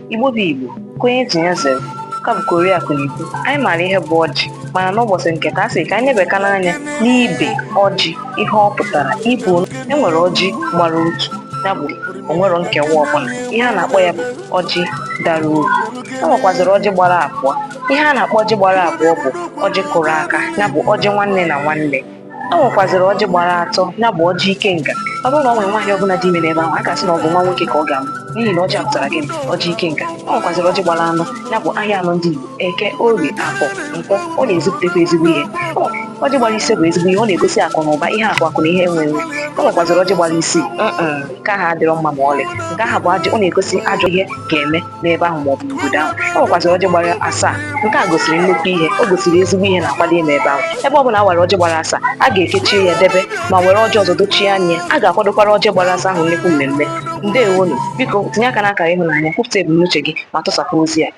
Igbo bụ Igbo, nke onye ji ya zere. Ka bụkwa Oriakụ na-ekwu. Anyị maara ihe bụ ọjị, mana n'ụbọchị nke taa, a sị ka anyị nebekana anya n'ibe ọjị, ihe ọ pụtara. Ibu e nwere ọjị gbara otu, ya bụ o nwero nkewa ọbụla. Ihe a na-akpọ ya bụ ọjị dara otu. E nwekwazịrị ọjị gbara abụọ. Ihe a na-akpọ ọjị gbara abụọ bụ ọjị kụrụ aka, ya bụ ọjị nwanne na nwanne. E nwekwazịrị ọjị gbara atọ, ya bụ ọjị ikenga. Ọ bụrụ na ọ nwere nwaanyị ọbụla dị ime n'ebe ahụ, a ga-asị na ọ bụ nwa nwoke ka ọ ga-amụ, n'ihi na ọjị a pụtara gịnị? Ọjị ikenga. E nwekwazịrị ọjị gbara anọ, ya bụ ahịa anọ ndị Igbo: Eke, Orie, Afọ, Nkwọ. Ọ na-ezipụtakwa ezigbo ihe. Ọjị gbara ise bụ ezigbo ihe, ọ na-egosi akụ na ụba, ihe akụ akụ na ihe enwe enwe. E nwekwazịrị ọjị gbara isii. Nke ahụ adịrọ mma ma ọlị. Nke ahụ bụ ajọ, ọ na-egosi ajọ ihe ga-eme n'ebe ahụ maọbụ n'obodo ahụ. E nwekwazịrị ọjị gbara asaa. Nke a gosiri nnukwu ihe, o gosiri ezigbo ihe na-akwado ime ebe ahụ. Ebe ọ bụla a wara ọjị gbara asaa, a ga-ekechi ya debe ma were ọjị ọzọ dochie anya ya. A ga-akwadokwara ọjị gbara asaa ahụ nnukwu mmemme. Ndewonu. Biko tinye aka n'akara ịhụnanya, kwupụta ebumnuche gị ma tụsapụ ozi a.